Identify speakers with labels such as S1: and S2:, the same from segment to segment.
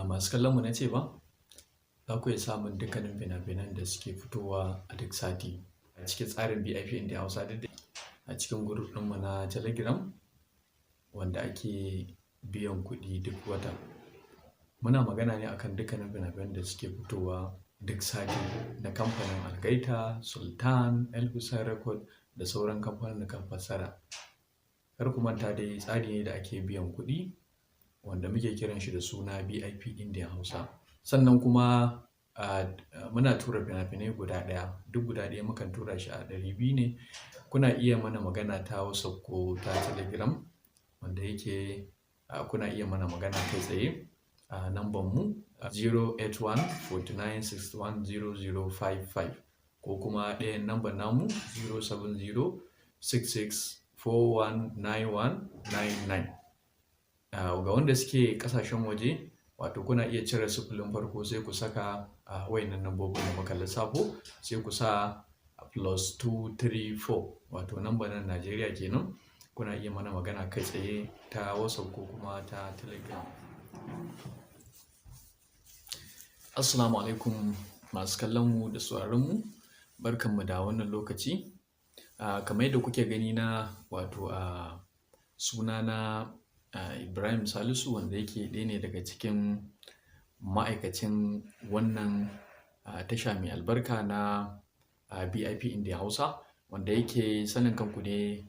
S1: Masu kallon mu na ce ba, za ku iya samun dukkanin fina-finan da suke fitowa a duk sati a cikin tsarin BIP India Hausa, duk a cikin group ɗinmu na Telegram wanda ake biyan kuɗi duk wata. Muna magana ne akan dukkanin fina-finan da suke fitowa duk sati na kamfanin Algaita, Sultan, El Hussein Record da sauran kamfanin fassara. Kar ku manta dai, tsari ne da ake biyan kuɗi wanda muke kiran shi da suna BIP India Hausa. Sannan kuma muna tura fina-finai guda ɗaya, duk guda ɗaya mukan tura shi a 200 ne. Kuna iya mana magana ta WhatsApp ko ta Telegram, wanda yake kuna iya mana magana kai tsaye a namban mu 081 49 61 0055, ko kuma ɗayan namban namu 070 66 419199. Ga wanda suke ƙasashen waje, wato kuna iya cire sifilin farko, sai ku saka wayannan nambobin da muka lissafo, sai ku sa +234, wato namban nan Najeriya kenan. Kuna iya mana magana kai tsaye ta WhatsApp ko kuma ta Telegram. Assalamu alaikum masu kallon mu da sauraron mu, barkanmu da wannan lokaci. Kamar yadda kuke gani na, wato sunana Ibrahim Salisu, wanda yake ɗaya ne daga cikin ma'aikacin wannan tasha mai albarka na BIP India Hausa, wanda yake sanin kanku ne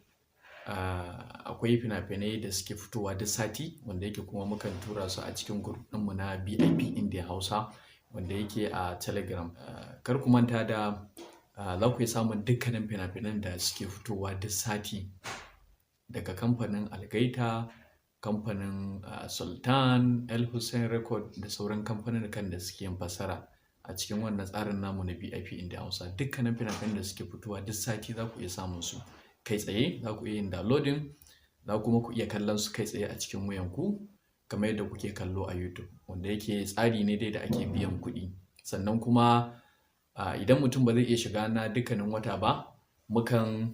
S1: akwai fina-finai da suke fitowa duk sati, wanda yake kuma mukan tura su a cikin group ɗinmu na BIP India Hausa wanda yake a Telegram. Kar ku manta da za ku iya samun dukkanin fina-finan da suke fitowa duk sati daga kamfanin Algaita, kamfanin Sultan, El Hussein Record da sauran kamfaninnikan da suke yin fassara a cikin wannan tsarin namu na BIP India Hausa. Dukkanin fina-finan da suke fitowa duk sati za ku iya samun su kai tsaye, za ku iya yin downloading, za kuma ku iya kallon su kai tsaye a cikin wayanku kamar yadda kuke kallo a YouTube, wanda yake tsari ne dai da ake biyan kuɗi. Sannan kuma idan mutum ba zai iya shiga na dukkanin wata ba, mukan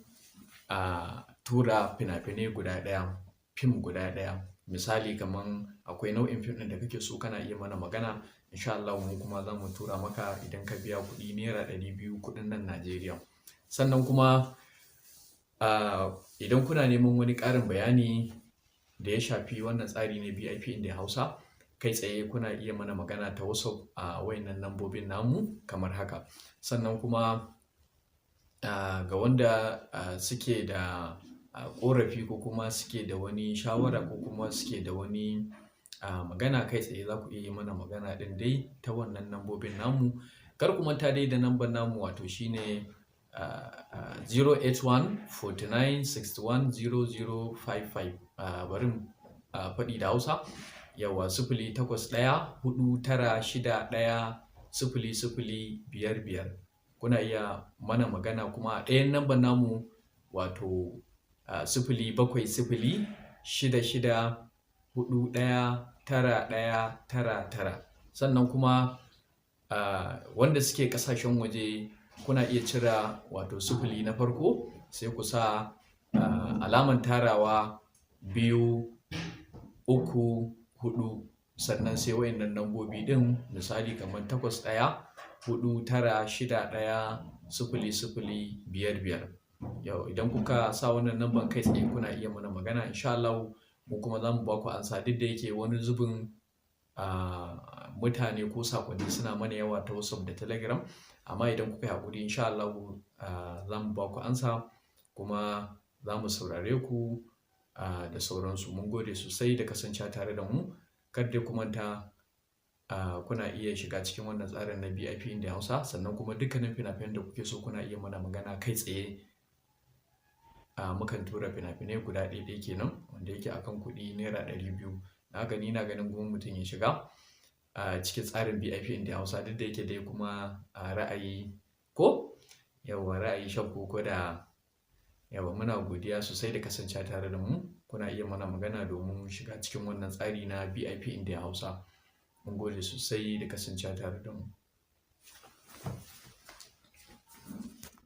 S1: tura fina-finai guda ɗaya, fim guda ɗaya. Misali, kaman akwai nau'in fim ɗin da kake so, kana iya mana magana, insha Allahu mu kuma za mu tura maka idan ka biya kuɗi naira 200, kuɗin nan Najeriya. Sannan kuma idan kuna neman wani ƙarin bayani da ya shafi wannan tsari na BIP India Hausa, kai tsaye kuna iya mana magana ta WhatsApp a wayannan lambobin namu kamar haka. Sannan kuma ga wanda suke da ƙorafi ko kuma suke da wani shawara ko kuma suke da wani magana, kai tsaye za ku iya yi mana magana ɗin dai ta wannan lambobin namu. Kar ku manta dai da namban namu, wato shine 081 49 61 0055. Bari in faɗi da Hausa. Yauwa, 08149610055. Kuna iya mana magana kuma a ɗayan namban namu, wato 07066419199. Sannan kuma wanda suke ƙasashen waje, kuna iya cire wato sifili na farko, sai ku sa alaman tarawa 234, sannan sai wayannan lambobi ɗin, misali kamar 8149610055. Yau idan kuka sa wannan lamban, kai tsaye kuna iya mana magana, insha Allahu mu kuma za mu ba ku amsa, duk da yake wani zubin mutane ko saƙonni suna mana yawa ta WhatsApp da Telegram. Amma idan kuka yi haƙuri, insha Allahu za mu ba ku amsa kuma za mu saurare ku da sauransu. Mun gode sosai da kasancewa tare da mu. Kar dai ku manta, kuna iya shiga cikin wannan tsarin na BIP India Hausa, sannan kuma dukkanin fina-finan da kuke so kuna iya mana magana kai tsaye. Mukan tura fina-finai guda ɗaya ɗaya kenan, wanda yake akan kuɗi naira 200. Haka ni ina ganin gwamma mutum ya shiga cikin tsarin BIP India Hausa, duk da yake dai kuma ra'ayi ko yauwa ra'ayi shan koko da yawa. Muna godiya sosai da kasancewa tare da mu. Kuna iya mana magana domin shiga cikin wannan tsari na BIP India Hausa. Mun gode sosai da kasancewa tare da mu.